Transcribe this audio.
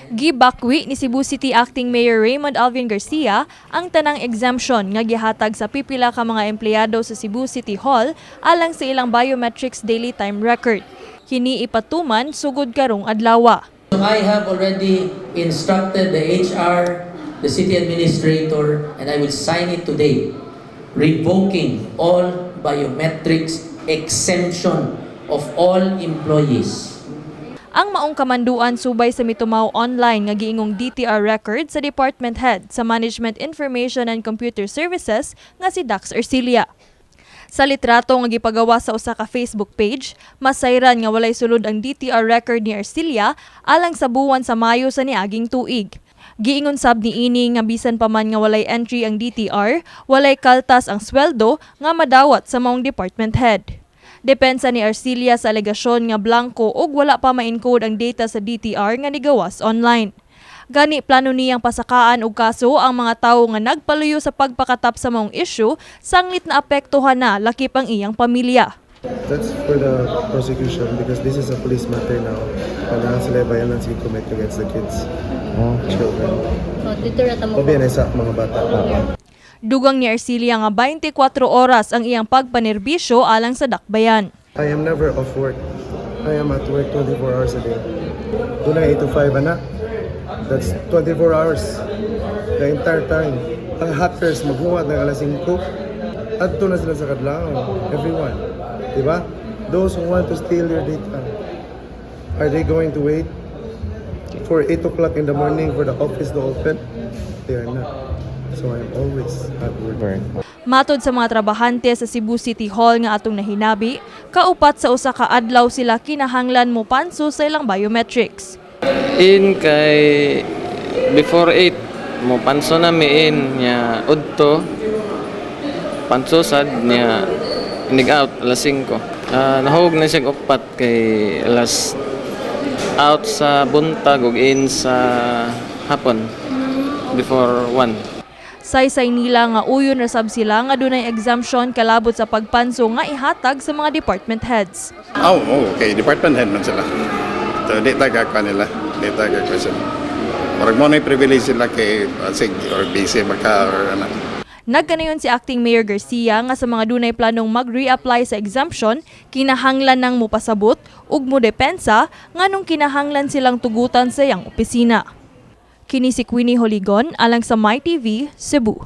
Gibakwi ni Cebu City Acting Mayor Raymond Alvin Garcia ang tanang exemption nga gihatag sa pipila ka mga empleyado sa Cebu City Hall alang sa ilang biometrics daily time record. Kini ipatuman sugod karong adlawa. I have already instructed the HR, the city administrator, and I will sign it today, revoking all biometrics exemption of all employees. Ang maong kamanduan subay sa mitumaw online nga giingong DTR record sa department head sa Management Information and Computer Services nga si Dax Ercilia. Sa litrato nga gipagawa sa usa ka Facebook page, masayran nga walay sulod ang DTR record ni Ercilia alang sa buwan sa Mayo sa niaging tuig. Giingon sab ni ini nga bisan pa man nga walay entry ang DTR, walay kaltas ang sweldo nga madawat sa maong department head. Depensa ni Arcilia sa alegasyon nga blanko ug wala pa ma-encode ang data sa DTR nga nigawas online. Gani plano niyang pasakaan og kaso ang mga tawo nga nagpaluyo sa pagpakatap sa maong issue sanglit na apektuhan na lakip ang iyang pamilya. That's for the prosecution because this is a police matter now. Kailangan sila violence commit against the kids, children. Oh, dito ra ta mo. Pabiyan sa mga bata. Dugang ni Arcilia nga 24 oras ang iyang pagpanerbisyo alang sa dakbayan. I am never off work. I am at work 24 hours a day. Doon na 8 to 5, ana. That's 24 hours. The entire time. Ang hackers, maghuwat ng alas 5. Adto na sila sa kadlawon. Everyone. Diba? Those who want to steal your data, are they going to wait for 8 o'clock in the morning for the office to open? They are not. So I'm always at work. Matod sa mga trabahante sa Cebu City Hall nga atong nahinabi, kaupat sa usa ka adlaw sila kinahanglan mo panso sa ilang biometrics. In kay before 8 mo panso na mi in niya, udto panso sad niya, inig out alas 5. Ah, nahug na siya upat kay alas out sa buntag ug in sa hapon before 1. Saysay nila nga uyon ra sab sila nga dunay exemption kalabot sa pagpanso nga ihatag sa mga department heads. Oh, okay. Department head man sila. So, di taga kwa nila. Di taga kwa sila. Murag mo na privilege sila kay sig or busy baka or ano. Nagkanayon si Acting Mayor Garcia nga sa mga dunay planong mag-reapply sa exemption, kinahanglan nang mupasabot ug modepensa nganong kinahanglan silang tugutan sa iyang opisina. Kini si Queenie Holigon alang sa MyTV, Cebu.